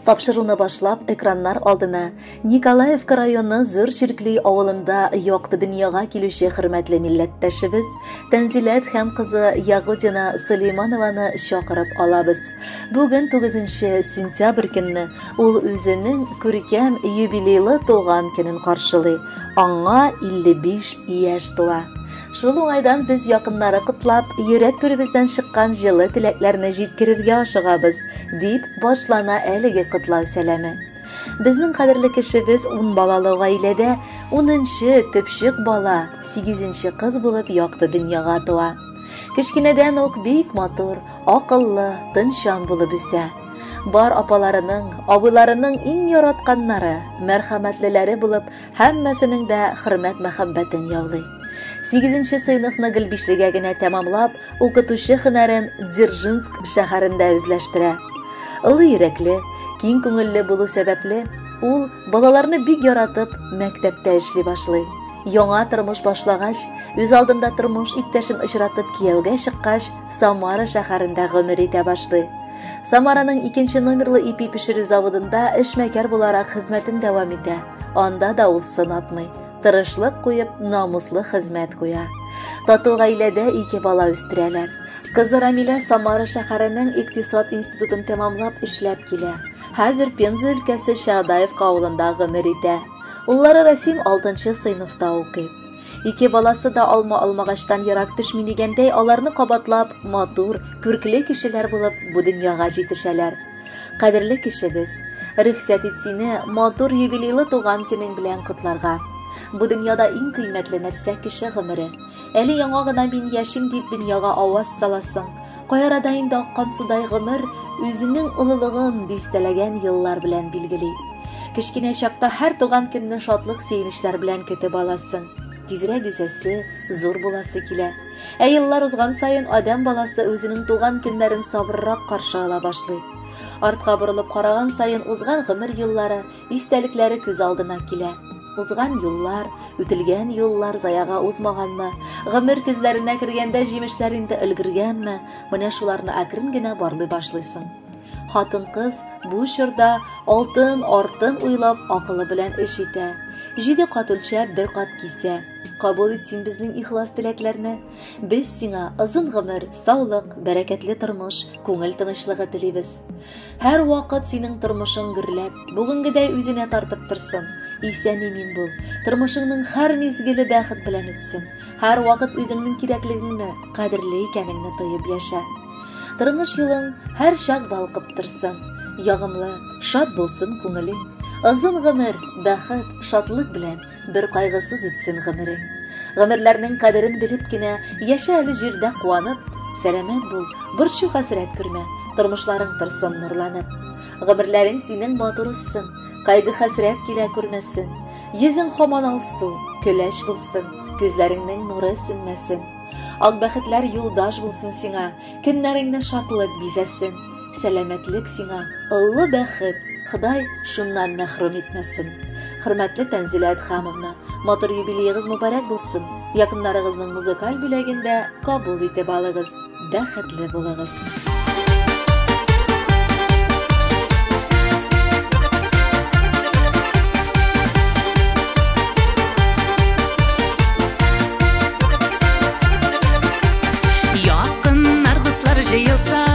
Тапшыруны башлап, экраннар алдына Николаевка районы Зур Чиркли авылында якты дөньяга килүче хөрмәтле милләттәшебез Тәнзилә Әдһәм кызы Ягудина Сулейманованы чакырып алабыз. Бүген 9 сентябрь көнне ул үзенең күркәм юбилейлы туган көнен каршылый. Аңа 55 яшь тула. Шул уңайдан без якыннары котлап, йөрәк түребездән чыккан җылы теләкләрне җиткерергә ашыгабыз, дип башлана әлеге котлау сәламе. Безнең кадерле кешебез ун балалы гаиләдә унынчы төпчек бала, сигезенче кыз булып якты дөньяга туа. Кечкенәдән үк бик матур, акыллы, тынчан булып үсә. Бар апаларының, абыйларының иң яратканнары, мәрхәмәтлеләре булып, һәммәсенең дә хөрмәт-мәхәббәтен яулый. Сигезенче сыйныфны гел бишлегә генә тәмамлап, укытучы һөнәрен Дзержинск шәһәрендә үзләштерә. Олы йөрәкле, киң күңелле булу сәбәпле, ул балаларны бик яратып, мәктәптә эшли башлый. Яңа тормыш башлагач, үз алдында тормыш иптәшен очратып кияүгә чыккач, Самара шәһәрендә гомер итә башлый. Самараның икенче номерлы ипи пешерү заводында эшмәкәр буларак хезмәтен дәвам итә. Анда да ул сынатмый, тырышлык куеп, намуслы хезмәт куя. Тату гаиләдә ике бала үстерәләр. Кызы Рамилә Самара шәһәренең икътисад институтын тәмамлап эшләп килә. Хәзер Пенза өлкәсе Чаадаевка авылында гомер итә. Уллары Расим 6 сыйныфта укый. Ике баласы да алма алмагачтан ерак төшми дигәндәй, аларны кабатлап, матур, күркле кешеләр булып бу дөньяга җитешәләр. Кадерле кешебез, рөхсәт ит сине матур юбилейлы туган көнең белән котларга. Бу дөньяда иң кыйммәтле нәрсә кеше гомере. Әле яңа гына мин яшим дип дөньяга аваз саласың. Кай арада инде аккан судай гомер үзенең олылыгын дистәләгән еллар белән билгели. Кечкенә чакта һәр туган көнне шатлык-сөенечләр белән көтеп аласың. Тизрәк үсәсе, зур буласы килә. Ә еллар узган саен адәм баласы үзенең туган көннәрен сабыррак каршы ала башлый. Артка борылып караган саен узган гомер юллары, истәлекләре күз алдына килә. Узган юллар, үтелгән юллар заяга узмаганмы? Гомер көзләренә кергәндә җимешләр инде өлгергәнме? Менә шуларны әкрен генә барлый башлыйсың. Хатын-кыз бу чорда алтын артын уйлап акылы белән эш итә. Җиде кат үлчәп, бер кат кисә. Кабул ит син безнең ихлас теләкләрне. Без сиңа озын гомер, саулык, бәрәкәтле тормыш, күңел тынычлыгы телибез. Һәр вакыт синең тормышың гөрләп, бүгенгедәй үзенә тартып торсын. Исән-имин бул. Тормышыңның һәр мизгеле бәхет белән үтсен. Һәр вакыт үзеңнең кирәклегеңне, кадерле икәнеңне тоеп яшә. Тормыш юлың һәр чак балкып торсын. Ягымлы, шат булсын күңелең. Озын гомер, бәхет, шатлык белән бер кайгысыз үтсен гомерең. Гомерләрнең кадерен белеп кенә яшә әле җирдә куанып. Сәламәт бул, борчу хәсрәт күрмә, тормышларың торсын нурланып. Гомерләрең синең матур узсын, кайгы хәсрәт килә күрмәсен. Йөзең һаман алсу, көләч булсын, күзләреңнең нуры сүнмәсен. Ак бәхетләр юлдаш булсын сиңа, көннәреңне шатлык бизәсен. Сәламәтлек сиңа, олы бәхет, Ходай шуннан мәхрүм итмәсен. Хөрмәтле Тәнзилә Әдһәмовна, матур юбилеегыз мөбарәк булсын. Якыннарыгызның музыкаль бүләген дә кабул итеп алыгыз. Бәхетле булыгыз. Якыннар, дуслар җыелса,